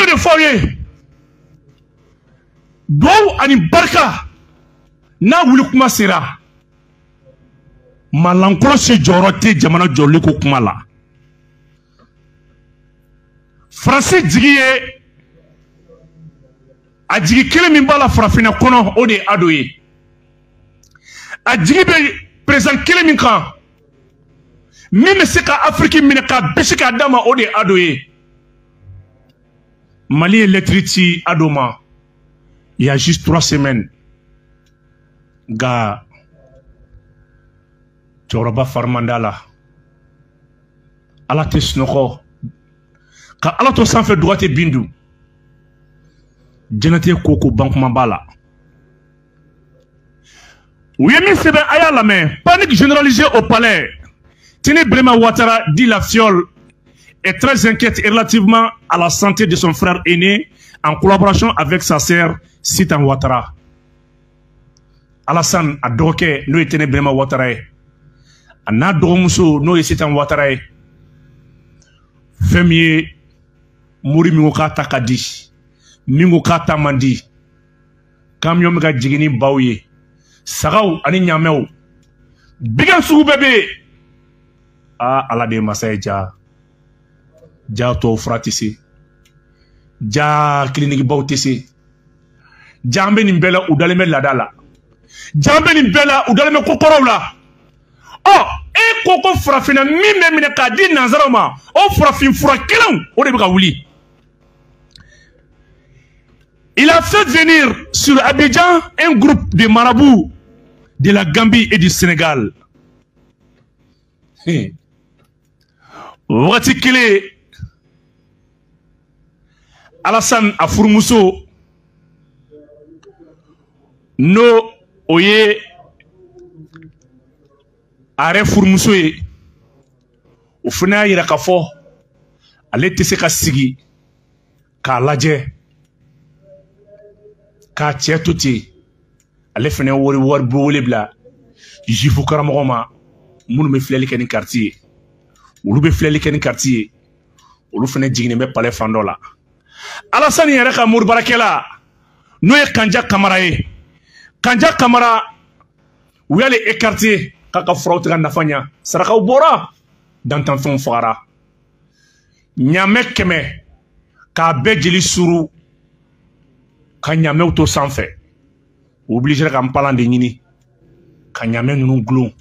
Fɛn dɔ de fɔ aw ye, duwawu ani barika n'a wuli kuma sera, malankolon si jɔyɔrɔ tɛ jamana jɔli ko kuma la. Faransi jigi ye a jigi kelen min b'a la farafinna kɔnɔ, o de ye Ado ye. A jigi bɛ président kelen min kan, min bɛ se ka Afiriki minɛ k'a bisi k'a d'a ma, o de ye Ado ye. Mali ye lettre ci Ado ma il y a juste 3 semaines. Nka cɛkɔrɔba fari man d'a la. Ala tɛ sunɔgɔ ka Ala to sanfɛ, duga tɛ bin dun. Jɛnɛtɛ ko ko ban kuma b'a la. U ye min sɛbɛn, a y'a lamɛn. Panique généralisée au palais. Tini Brema Ouattara dit la fiole est très inquiète relativement à la santé de son frère aîné en collaboration avec sa sœur Sitan Ouattara. Alassane a dɔgɔkɛ n'o ye Tini Brema Ouattara ye, a n'a dɔgɔmuso n'o ye Sitan Ouattara ye, fɛn min ye mori min ko k'a ta ka di, min ko k'a ta man di, camion bɛ ka jigin ni baw ye, sagaw ani ɲamɛw, bigan sugu bɛɛ bɛ yen. Aa, Ala de ye masa ye. Ja ja tɔw fura tɛ se, ja kilinikibaw tɛ se, ja an bɛ nin bɛɛ la, u dalen bɛ laada la, ja an bɛ nin bɛɛ la, u dalen bɛ kokɔrɔw la. Ɔ e ko ko farafinna min bɛ minɛ k'a di nanzaraw ma, o farafin fura kelenw o de bɛ ka wuli. Il a fait venir sur Abidjan un groupe de marabouts de la Gambie et du Sénégal. Wagati kelen, Alassane a furumuso n'o o ye a yɛrɛ furumuso ye, o fana y'a yira k'a fɔ ale tɛ se ka sigi k'a lajɛ k'a cɛ to ten. Ale fana ye wari wari wele bila jufu karamɔgɔ ma minnu bɛ filɛli kɛ ni kariti ye, olu bɛ filɛli kɛ ni kariti ye, olu fana jiginnen bɛ palais fan dɔ la. Alassane yɛrɛ ka moribaarakɛla n'o ye Kanja Kamara ye, Kanja Kamara u y'ale écarté k'a ka furaw tɛ ka nafa ɲa, sarakaw bɔra, dantanfɛnw fagara, ɲamɛ 100 k'a bɛɛ jeli suru ka ɲamɛw to sanfɛ. U obligé ka npalan de ɲini ka ɲamɛ ninnu gulon,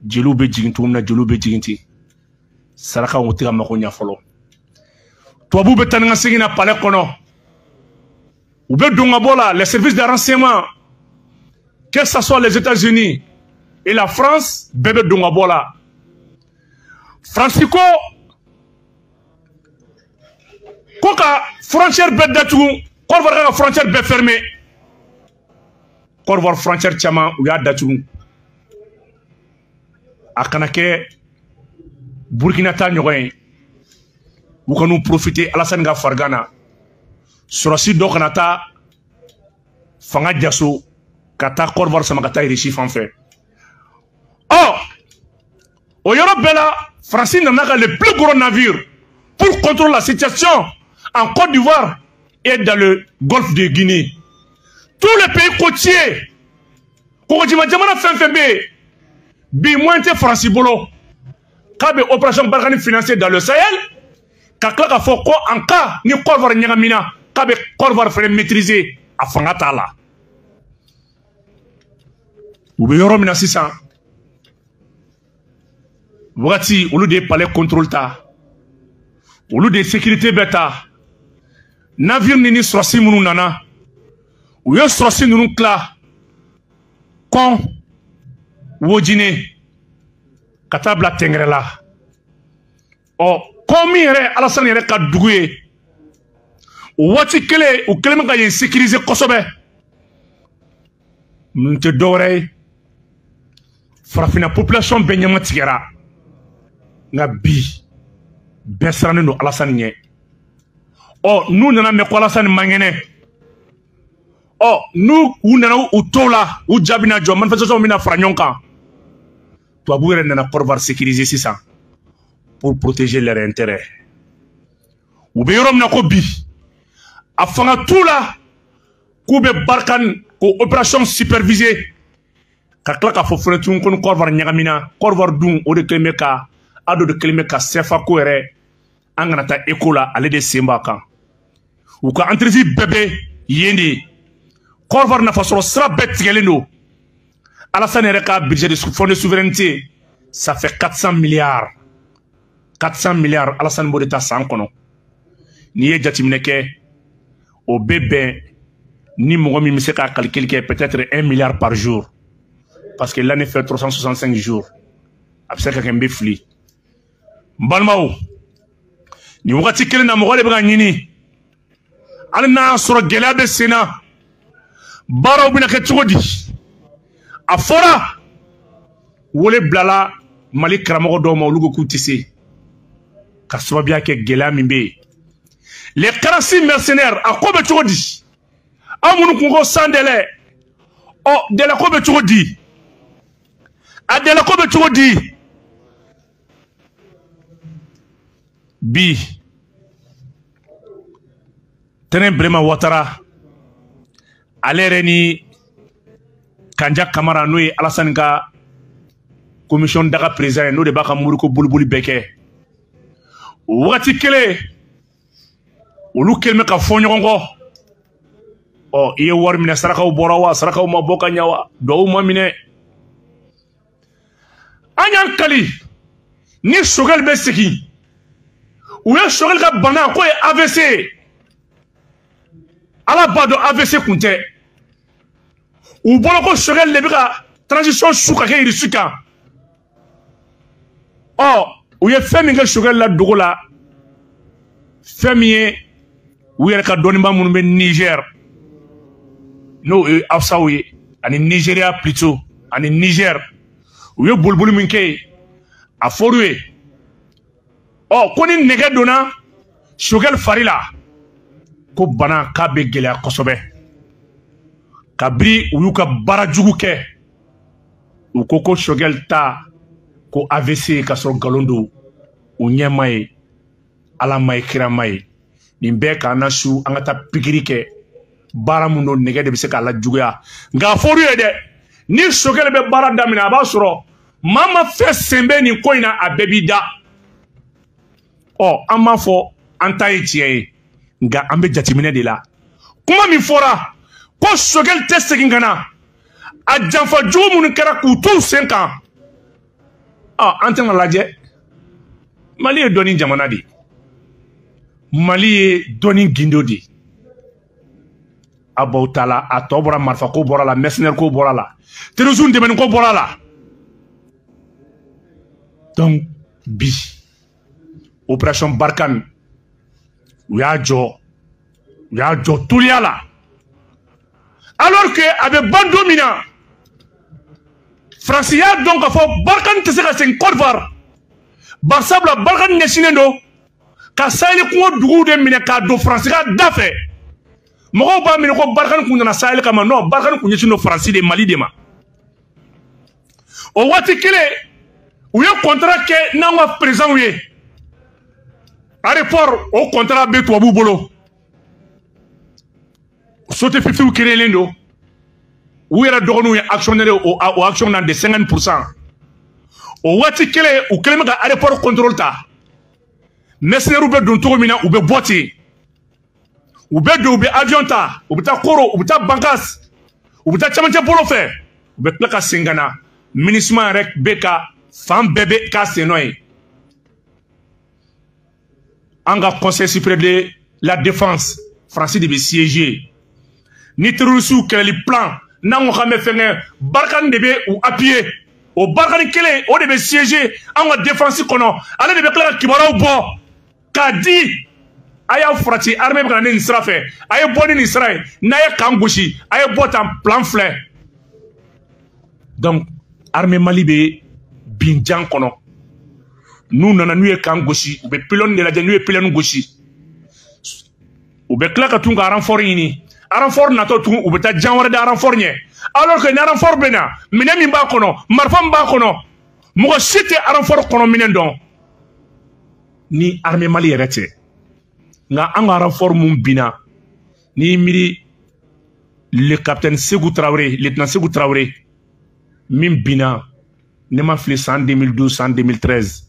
jeliw bɛ jigin cogo min na, jeliw bɛ jigin ten, sarakaw tɛ ka mako ɲa fɔlɔ. Tubabuw bɛ taa ni ka segin na palais kɔnɔ, u bɛ don ka bɔ la, les services de renseignement, que ce soit les États-Unis et la France, bɛɛ bɛ don ka bɔ la. Faransi ko ko ka frontière bɛɛ datugu, Côte d'Ivoire ka frontière bɛɛ fermé. Côte d'Ivoire frontière caman u y'a datugu, a kana kɛ Burkina ta ɲɔgɔn ye, u kan'u profiter Alassane ka farigan na, sɔrɔsi dɔ kana taa fanga jaso ka taa Côte d'Ivoire sama ka taa Russie fan fɛ. Ɔ o yɔrɔ bɛɛ la, Faransi nana ka le plus gros navire pour contrôler la situation en Côte d'Ivoire et dans le golfe de Guinée. Tous les pays côtiers, kɔgɔjima jamana fɛn fɛn bɛ yen bi, moyen tɛ Faransi bolo k'a bɛ opération Barkhane financer dans le Sahel, ka tila k'a fɔ ko en cas ni Côte d'Ivoire ɲagamina, k'a bɛ Côte d'Ivoire fɛnɛ maîtriser, a fanga t'a la. U bɛ yɔrɔ min na sisan wagati, olu de ye palais contrôle ta, olu de ye sécurité bɛɛ ta. Navire ni sɔrɔsi minnu nana, u ye sɔrɔsi ninnu tila kɔn Wojine ka taa bila Tɛngɛrɛ la. Ɔ kɔn min yɛrɛ Alassane yɛrɛ ka dugu ye, o waati kelen u kɛlen bɛ ka yen sécuriser kosɛbɛ. Ninnu tɛ dɔwɛrɛ ye, farafinna population bɛɛ ɲɛma tigɛra, nka bi bɛɛ sirannen don Alassane ɲɛ. Ɔ n'u nana mɛn ko Alassane man kɛnɛ, ɔ n'u u nana u t'o la, u ja bɛna jɔ, manifestation bɛna fara ɲɔgɔn kan. Tubabu yɛrɛ nana Côte d'Ivoire sécuriser sisan pour protéger leur intérêt. U bɛ yɔrɔ min na ko bi A fanga t'u la k'u bɛ Barkhane k'o opération superviser ka tila k'a fɔ fɛnɛ tun ko ni Côte d'Ivoire ɲagamina. Côte d'Ivoire dun, o de kelen bɛ ka a dɔ de kelen bɛ ka CFA ko yɛrɛ, an kana taa ECO la, ale de sen b'a kan. U ka entreprise bɛɛ bɛ yen de. Côte d'Ivoire nafasɔrɔ sira bɛɛ tigɛlen don. Alassane yɛrɛ ka budget de fonds de souveraineté, ça fait 400 milliards, 400 milliards. Alassane b'o de ta san kɔnɔ. N'i ye jateminɛ kɛ, o bɛ bɛn ni mɔgɔ min bɛ se k'a calcul kɛ, peut-être 1 milliard par jour, parce que l'année fait 365 jours. A bɛ se ka kɛ n bɛ fili. N balimaw, nin wagati kelen na, mɔgɔ de bɛ ka ɲini, hali n'a y'a sɔrɔ gɛlɛya bɛ sen na, baaraw bɛna kɛ cogo di? A fɔra wele bilala Mali karamɔgɔ dɔw ma, olu ko k'u tɛ se ka sababuya kɛ gɛlɛya min bɛ yen. Les 46 mercenaires, a ko bɛ cogo di? Aw minnu kun ko sans délai, ɔ délai ko bɛ cogo di? A délai ko bɛ cogo di? Bi Tɛnɛ Birema Watara, ale yɛrɛ ni Kanja Kamara, n'o ye Alassane ka commission daga président ye, n'o de b'a ka muriko boliboli bɛɛ kɛ, o wagati kelen olu kelen bɛ ka fɔ ɲɔgɔn kɔ. Ɔ i ye wari minɛ, sarakaw bɔra wa, sarakaw ma bɔ ka ɲɛ wa, duwawu ma minɛ. An y'an kali ni Choguel bɛ segin, u ye Choguel ka bana k'o ye AVC ye. Ala b'a dɔn AVC kun tɛ. U bolo ko Choguel de bɛ ka transition su ka kɛ Irisi kan. Ɔ u ye fɛn min kɛ Choguel la dogo la, fɛn min ye u yɛrɛ ka dɔnnibaa minnu bɛ Niger, n'o ye Hausaw ye, ani Nigeria plutôt, ani Niger, u ye boliboli min kɛ yen, a fɔr'u ye ɔ ko ni nɛgɛ donna Choguel fari la, ko bana k'a bɛ gɛlɛya kosɛbɛ. Kabini u y'u ka baara jugu kɛ, u ko ko Choguel ta ko AVC, ka sɔrɔ nkalon don. U ɲɛ ma ye, Ala ma ye, kira ma ye. Nin bɛɛ k'an na su, an ka taa pikiri kɛ. Baara mun don, nɛgɛ de bɛ se k'a lajuguya. Nka a fɔr'u ye dɛ, ni Choguel bɛ baara daminɛ, a b'a sɔrɔ maa ma fɛn sen bɛ nin ko in na, a bɛɛ b'i da. Ɔ an b'a fɔ an ta ye tiɲɛ ye, nka an bɛ jateminɛ de la. Kuma min fɔra ko Choguel tɛ segin ka na, a janfa jugu minnu kɛra k'u t'u sen kan, ɔ an tɛna lajɛ. Mali ye dɔnni jamana de ye, Mali ye dɔnni gindo de ye. A b'aw ta la, a tɔ bɔra marifa ko bɔra la, mercenaire ko bɔra la, terrorisme dɛmɛni ko bɔra la. Donc bi opération Barkhane, u y'a jɔ, u y'a jɔ teliya la, alors que a bɛ ban don min na, Faransi y'a dɔn k'a fɔ Barkhane tɛ se ka segin Côte d'Ivoire, barisabula Barkhane ɲɛsinnen don ka Sahel kungo duguw de minɛ k'a don Faransi ka da fɛ. Mɔgɔw b'a minɛ ko Barkhane kun nana Sahel kama. Non, Barkhane kun ɲɛsinnen don Faransi de, Mali de ma. O waati kelen, u ye contrat kɛ n'an ka présidents ye. Aéroport, o contrat bɛ tubabuw bolo. Sotefifiw créelen don, u yɛrɛ dɔgɔninw ye actionnaire o action na de 50%. O waati kelen, u kɛlen bɛ ka aéroport contrôle ta. Mercenaires bɛ don cogo min na, u bɛ bɔ ten, u bɛ don, u bɛ avion ta, u bɛ taa Koro, u bɛ taa Bankas, u bɛ taa cɛmancɛ bolo fɛ, u bɛ tila ka segin ka na. MINUSMA yɛrɛ bɛ ka fan bɛɛ bɛ k'a sen nɔ ye. An ka conseil supérieur de la défense, Faransi de bɛ siéger. Ni terroristes kɛlɛli plan n'an ko k'an bɛ fɛn kɛ, Barkhane de bɛ u appuyer. O Barkhane kelen o de bɛ siéger an ka défense kɔnɔ. Ale de bɛ tila ka kibaruyaw bɔ k'a di: a y'aw farati, armée bɛ ka na ni nin sira fɛ, a ye bɔ ni nin sira ye, n'a ye kan gosi, a ye bɔ tan, plan filɛ. Donc armée Mali bɛ binjan kɔnɔ. N'u nana, n'u ye kan gosi, u bɛ pylône de lajɛ. N'u ye pylône gosi, u bɛ tila ka tun ka renfort ɲini. Renfort natɔ tun, u bɛ taa jan wɛrɛ da renfort ɲɛ, alors que ni renfort bɛ na, minɛn min b'a kɔnɔ, marifa min b'a kɔnɔ, mɔgɔ si tɛ renfort kɔnɔ minɛn dɔn ni armée Mali yɛrɛ tɛ. Nka an ka renfort mun binna N'i miiri le capitaine Sékou Traoré, lieutenant Sékou Traoré, min binna, ne ma fili, san 2012, san 2013,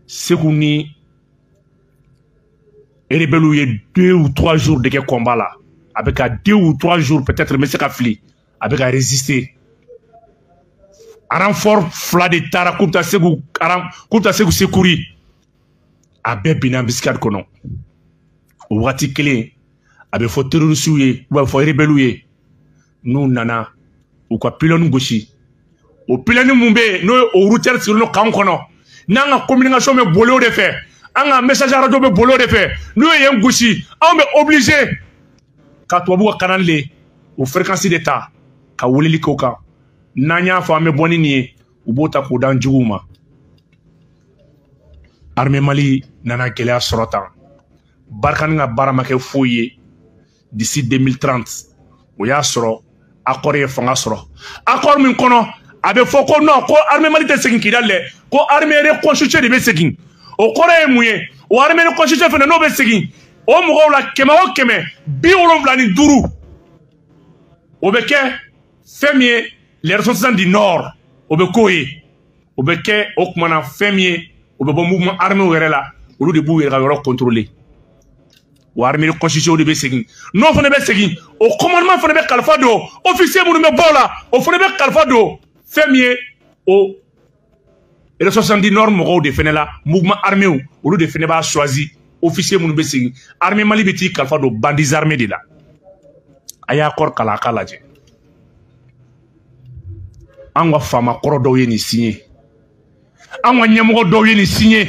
Sékou ni rebelle ye 2 ou 3 jours de kɛ combat la. A bɛ ka 2 ou 3 jours peut-être, n bɛ se ka fili, a bɛ ka résister. Renfort fila de taara k'u bɛ taa Sékou, k'u bɛ taa Sékou secourir, a bɛɛ binna embuscade kɔnɔ. O wagati kelen, a bɛ fɔ terroristew ye, u b'a fɔ rebelles ye, n'u nana u ka pylône gosi. O pylône mun bɛ yen, n'o ye o routière sigilen don camp kɔnɔ, n'an ka communication bɛ boli o de fɛ, an ka message radio bɛ boli o de fɛ, n'u ye yen gosi, anw bɛ obligé ka tubabu ka canal de o fréquence de ta ka weleli k'o kan. N'an y'a fɔ an bɛ bɔ ni nin ye, u b'o ta k'o d'an juguw ma. Armée Mali nana gɛlɛya sɔrɔ tan. Barkhane ka baara ma kɛ foyi ye. D'ici 2030, o y'a sɔrɔ accord ye fanga sɔrɔ. Accord min kɔnɔ, a bɛ fɔ ko non, ko armée Mali tɛ segin Kidali dɛ, ko armée reconstituée de bɛ segin. O kɔrɔ ye mun ye? O armée reconstituée fana, n'o bɛ segin, o mɔgɔw la 100 o 100, 75, o bɛ kɛ fɛn min ye les ressortissants du nord, o bɛ k'o ye. O bɛ kɛ o kumana fɛn min ye, o bɛ bɔ mouvement armé yɛrɛ la, olu de b'u yɛrɛ ka yɔrɔ contrôler. O armée reconstituée de bɛ segin. N'o fana bɛ segin, o commandement fana bɛ kalifa don officier minnu bɛ bɔ o la, o fana bɛ kalifa don fɛn min ye o ressortissants du nord mɔgɔw de fana la. Mouvement armé, olu de fana b'a choisi officier minnu bɛ segin. Armée Mali bɛ t'i kalifa don bandits armés de la. A y'a accord kalan, a k'a lajɛ. An ka faama kɔrɔ dɔw ye nin signé, an ka ɲɛmɔgɔ dɔw ye nin signé,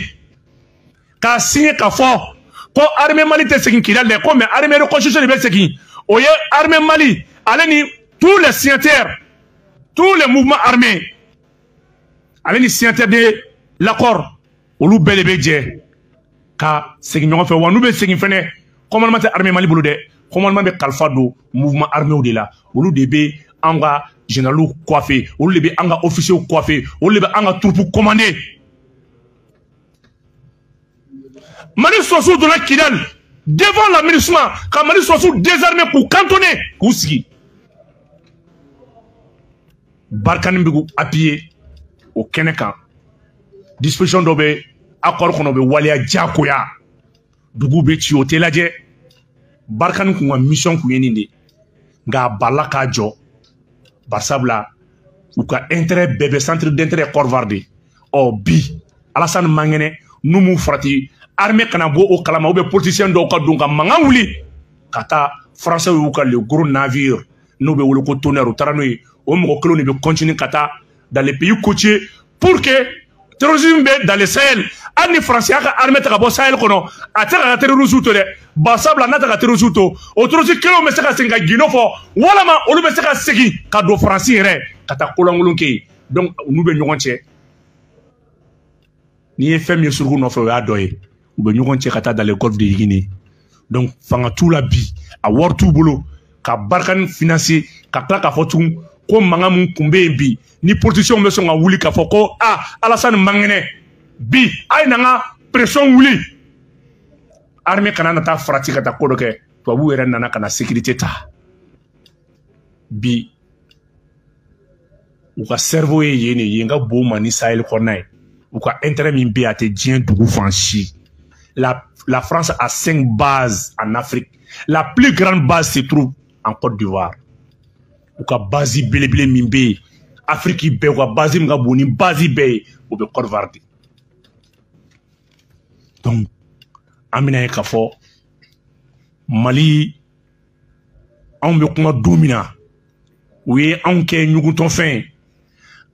k'a signé k'a fɔ ko armée Mali tɛ segin Kidali dɛ, ko mais armée reconstitution de bɛ segin. O ye armée Mali ale ni tous les signataires, tous les mouvements armés ale ni signataires de l'accord, olu bɛɛ de bɛ jɛ ka segin ɲɔgɔn fɛ. Wa n'u bɛ segin fɛnɛ, commandement tɛ armée Mali bolo dɛ, commandement bɛ kalifa don mouvement armé de la. Olu de bɛ an ka généraux coiffé, olu de bɛ an ka officiers coiffé, olu de bɛ an ka troupes commandé. Mali sɔrɔdasiw donna Kidali devant la MINUSMA ka Mali sɔrɔdasiw désarmé, k'u cantonné, k'u sigi. Barkhane bɛ k'u appuyer o kɛnɛ kan. Disposition dɔ bɛ accord kɔnɔ, o bɛ waleya diyagoya. Dugu bɛ ci, o tɛ lajɛ. Barkhane kun ka mission kun ye nin de, nka a balila k'a jɔ, barisabula u ka intérêt bɛɛ bɛ centre d'intérêt Côte d'Ivoire de. Ɔ bi, Alassane man kɛnɛ, n'u m'u farati, armée kana bɔ o kalama, ou bien politicien dɔw ka don ka mankan wuli ka taa. Français y'u ka le gros navire n'o bɛ wele ko Tonnerre, u taara n'o ye. O mɔgɔ kelenw de bɛ continuer ka taa dans les pays côtiers pour que terrorisme bɛ dans le Sahel. Hali ni Faransi y'a ka armée ta ka bɔ Sahel kɔnɔ, a tɛ ka terrorisme to dɛ, barisabula n'a tɛ ka terrorisme to, o terroriste kelenw bɛ se ka segin ka gindo fɔ, walama olu bɛ se ka segin ka don Faransi yɛrɛ ka taa kolankolon kɛ yen. Donc n'u bɛ ɲɔgɔn cɛ, n'i ye fɛn min ye suruku nɔfɛ, o y'a dɔ ye. U bɛ ɲɔgɔn cɛ ka taa dans le golfe de Guinée. Donc fanga t'u la bi, a wari t'u bolo ka Barkhane financer. Ka tila k'a fɔ tugun ko mankan mun kun bɛ yen bi, ni politiciens bɛ sɔn ka wuli k'a fɔ ko a Alassane man kɛnɛ bi, a ye na n ka pression wuli, armée kana na taa farati ka taa ko dɔ kɛ. Tubabuw yɛrɛ nana ka na sécurité ta bi. U ka cerveau ye yen de, yen ka bon ma ni Sahel kɔnɔna ye. U ka intérêt min bɛ yen, a tɛ diɲɛ dugu fan si. La France a cinq bases en Afrique. La plus grande base se trouve en Côte d'Ivoire. U ka base belebele min bɛ yen Afrique bɛɛ, u ka base min ka bon ni base bɛɛ ye, o bɛ Côte d'Ivoire de. Donc an bɛna ye k'a fɔ Mali, anw bɛ kuma don min na, u ye anw kɛ ɲugutɔfɛn ye.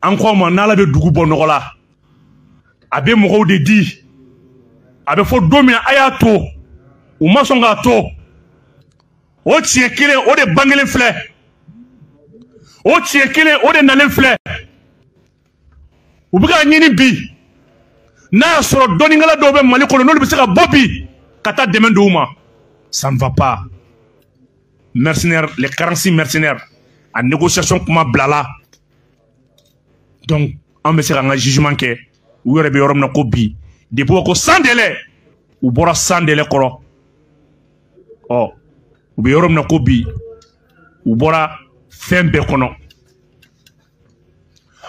An ko ma, n'Ala bɛ dugu bɔ nɔgɔ la, a bɛ mɔgɔw de di. A bɛ fɔ don min na a y'a to, u ma sɔn k'a to. O tiɲɛ kelen o de bangelen filɛ, o tiɲɛ kelen o de nalen filɛ. U bɛ k'a ɲini bi, n'a y'a sɔrɔ dɔnnikɛla dɔw bɛ Mali kɔnɔ, n'olu bɛ se ka bɔ bi ka taa dɛmɛ don u ma. Ça ne va pas. Mercenaires, les 46 mercenaires, a négociation kuma bilala. Donc an bɛ se k'an ka jugement kɛ. U yɛrɛ bɛ yɔrɔ min na ko bi, depuis ko sans délai, u bɔra sans délai kɔrɔ. Ɔ U bɛ yɔrɔ min na ko bi u bɔra fɛn bɛɛ kɔnɔ.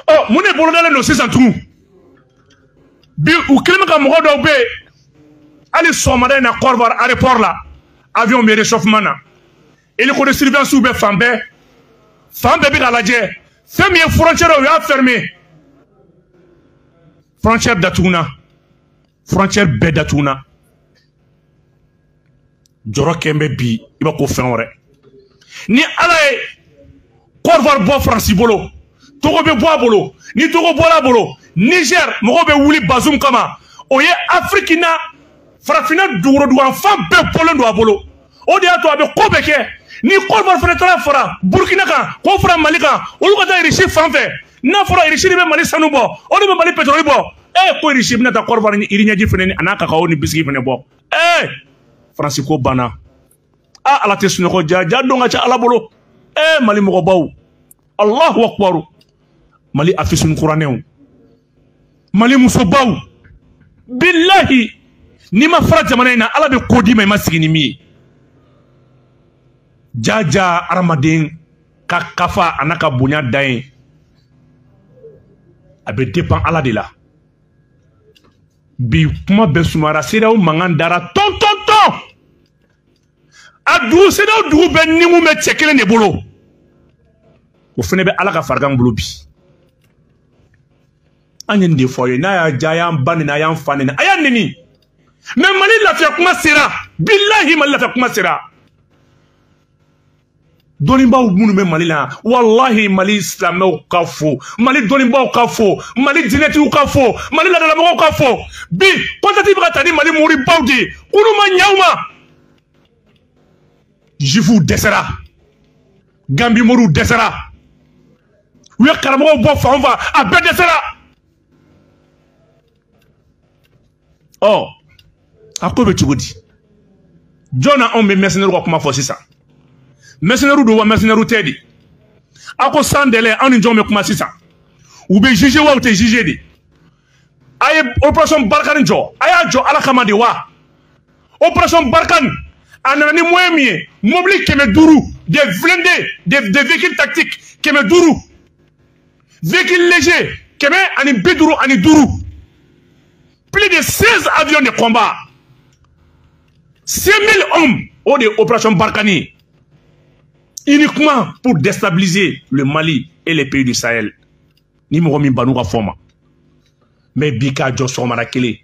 Ɔ mun de bolodalen don sisan tugun? Bi u kɛlen bɛ ka mɔgɔ dɔw bɛ yen, hali sɔgɔmada in na Côte d'Ivoire aéroport la, avion bɛ réchauffement na, hélico de surveillance bɛ fan bɛɛ, fan bɛɛ bɛ k'a lajɛ. Fɛn min ye frontière ye, u y'a fermé, frontière datuguna, frontière bɛɛ datuguna. Jɔrɔ kɛn bɛ bi i b'a ko fɛn wɛrɛ. Ni Ala ye Côte d'Ivoire bɔ Faransi bolo, Togo bɛ bɔ a bolo, ni Togo bɔra a bolo, Niger mɔgɔw bɛ wuli Bazoum kama. O ye Afiriki na farafinna duguroduguyanfan bɛɛ bɔlen don a bolo. O de y'a to a bɛ ko bɛɛ kɛ. Ni Côte d'Ivoire fana taara fara Burkina kan, k'o fara Mali kan, olu ka taa Irisi fan fɛ. N'a fɔra Irisi de bɛ Mali sanu bɔ, o de bɛ Mali pétrole bɔ. Ko Irisi bɛna taa Côte d'Ivoire ni iriɲɛji fana ni a n'a kakao ni bisiki fana bɔ. Faransi ko banna. A Ala tɛ sunɔgɔ, ja ja don ka ca Ala bolo. Mali mɔgɔbaw, Allahu akbar. Mali afisuni kuranɛw, Mali musobaw, bilahi n'i ma fara jamana in na, Ala bɛ ko d'i ma i ma sigi ni min ye. Ja ja hadamaden ka kafa a n'a ka bonya dan ye, a bɛ dépend Ala de la. Bi kuma bɛɛ sumayara, CEDEAO mankan dara tɔn tɔn tɔn. A dugu CEDEAO dugu bɛɛ ninkun bɛ cɛ kelen de bolo, o fana bɛ Ala ka farigan bolo bi. An ye nin de fɔ aw ye, n'a y'a diya a y'an ba neni, a y'an fa neni, a y'a neni. Mais Mali lafiya kuma sera, bilahi Mali lafiya kuma sera. Dɔnnibaaw minnu bɛ Mali la, walahi Mali silamɛw ka fo, Mali dɔnnibaaw ka fo, Mali diinɛtigiw ka fo, Mali laadalamɔgɔw ka fo. Bi contact bɛ ka ta ni Mali moribaw de ye, k'olu ma ɲɛ u ma. Juifw dɛsɛra, Gambi moriw dɛsɛra, u ye karamɔgɔw bɔ fan o fan, a bɛɛ dɛsɛra. Ɔ a ko bɛ cogo di? Jɔn na anw bɛ mercenaires ka kuma fɔ sisan? Mercenaires don wa mercenaires tɛ de? A ko sans délai, anw ni jɔn bɛ kuma sisan? U bɛ juger wa u tɛ juger de? A ye opération Barkhane jɔ, a y'a jɔ Ala kama de wa? Opération Barkhane a nana ni moyen min ye, mobili 500, des blindés, des véhicules tactiques 500, véhicules légers 155, plus de 16 avions de combat, 5000 hommes au de opération Barkhane, uniquement pour déstabiliser le Mali et les pays du Sahel. Ni mɔgɔ min ban'u ka fɔ ma. Mais bi k'a jɔ sɔgɔmada kelen,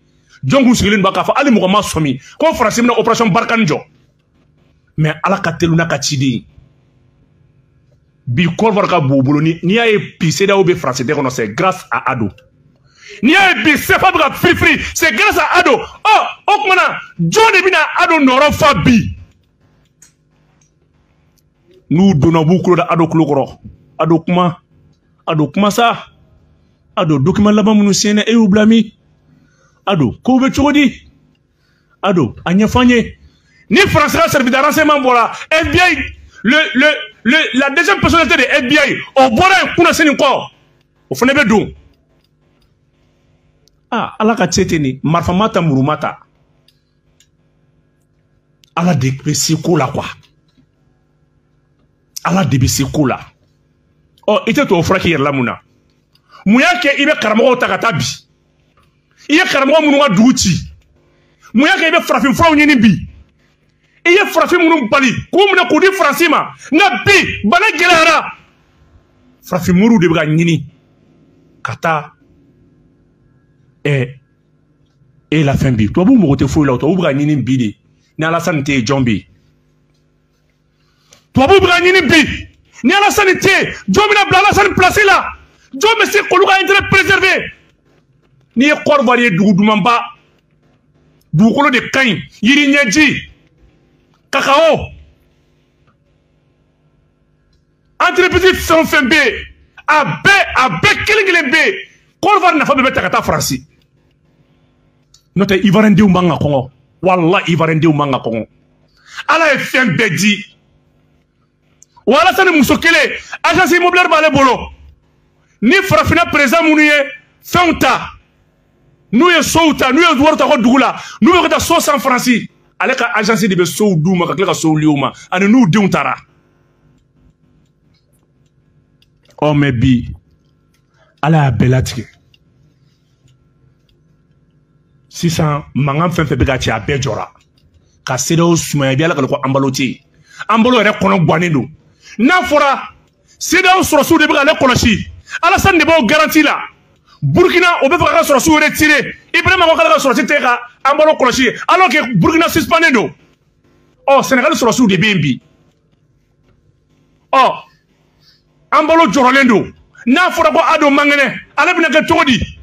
jɔn kun sigilen don k'a fɔ hali mɔgɔ ma sɔmi ko Faransi bɛna opération Barkhane jɔ. Mais Ala ka teli n'a ka ciden. Bi Côte d'Ivoire ka bon u bolo, n'i y'a ye bi CEDEAO bɛ Faransi tɛ kɔnɔ, c'est grâce à Ado. N'i y'a ye bi CFA bɛ ka firifiri, c'est grâce à Ado. Ɔ o tuma na jɔn de bɛna Ado nɔrɔ fa bi? N'u donna u b'u kulo da Ado kulo kɔrɔ. Ado kuma, Ado kuma sa. Ado document laban minnu signé e y'u bila min? Ado kow bɛ cogo di? Ado a ɲɛfɔ an ye. Ni Faransi ka service de renseignement bɔra, FBI, la deuxième personnalité de FBI, o bɔra yen kunnasini kɔ, o fana bɛ don. Ah, Ala ka se tɛ nin, marifa ma ta, muru ma ta. Ala de bɛ se ko la quoi. Ala de bɛ se ko la. Ɔ i tɛ tubabu fura k'i yɛrɛ la mun na? Mun y'a kɛ i bɛ karamɔgɔw ta ka taa bi? I ye karamɔgɔ minnu ka dugu ci, mun y'a kɛ i bɛ farafin furaw ɲini bi? I ye farafin minnu bali k'u minɛ k'u di Faransi ma, nka bi bana gɛlɛyara, farafin moriw de bɛ ka ɲini ka taa e la fɛn bi. Tubabuw mago tɛ foyi la, tubabuw bɛ ka ɲini bi de. Ni Alasani tɛ yen, jɔn bɛ yen? Tubabuw bɛ ka ɲini bi, ni Alasani tɛ yen, jɔn bɛna bila Alasani place la? Jɔn bɛ se k'olu ka intérêt préserver? N'i ye Côte d'Ivoire ye, dugu dumanba, dugukolo de ka ɲi, yiri ɲɛji, kakao, entreprise fɛn o fɛn bɛ yen, a bɛɛ kelen kelen bɛ yen. Côte d'Ivoire nafa bɛɛ bɛ ta ka taa Faransi. N'o tɛ Ivoirien denw man ka kɔngɔ, walahi Ivoirien denw man ka kɔngɔ. Ala ye fɛn bɛɛ di. Wa Alasani muso kelen, agence immobilière b'ale bolo. Ni farafinna président minnu ye fɛnw ta, n'u ye sow ta, n'u ye wari ta ko dugu la, n'u bɛ ka taa so san Faransi, Ale ka agence de bɛ sow d'u ma ka tila ka sow liw ma ani n'u denw taara. Ɔ mais bi Ala y'a bɛɛ latigɛ sisan, mankan fɛn fɛn bɛ ka ci, a bɛɛ jɔra ka CEDEAO sumaya. I bɛ Ala kale ko Embalo tɛ yen, Embalo yɛrɛ kɔnɔ gannen don. N'a fɔra CEDEAO sɔrɔsiw de bɛ k'ale kɔlɔsi, Alassane de b'o garantie la. Burkina o bɛ fɛ k'a ka sɔrɔsiw retirer. Ibrahima ko k'ale ka sɔrɔsi tɛ ka Embalo kɔlɔsi alors que Burkina suspendu don. Ɔ Sénégal sɔrɔsiw de bɛ yen bi. Ɔ Embalo jɔrɔlen don. N'a fɔra ko Ado man kɛnɛ, ale bɛna kɛ cogo di?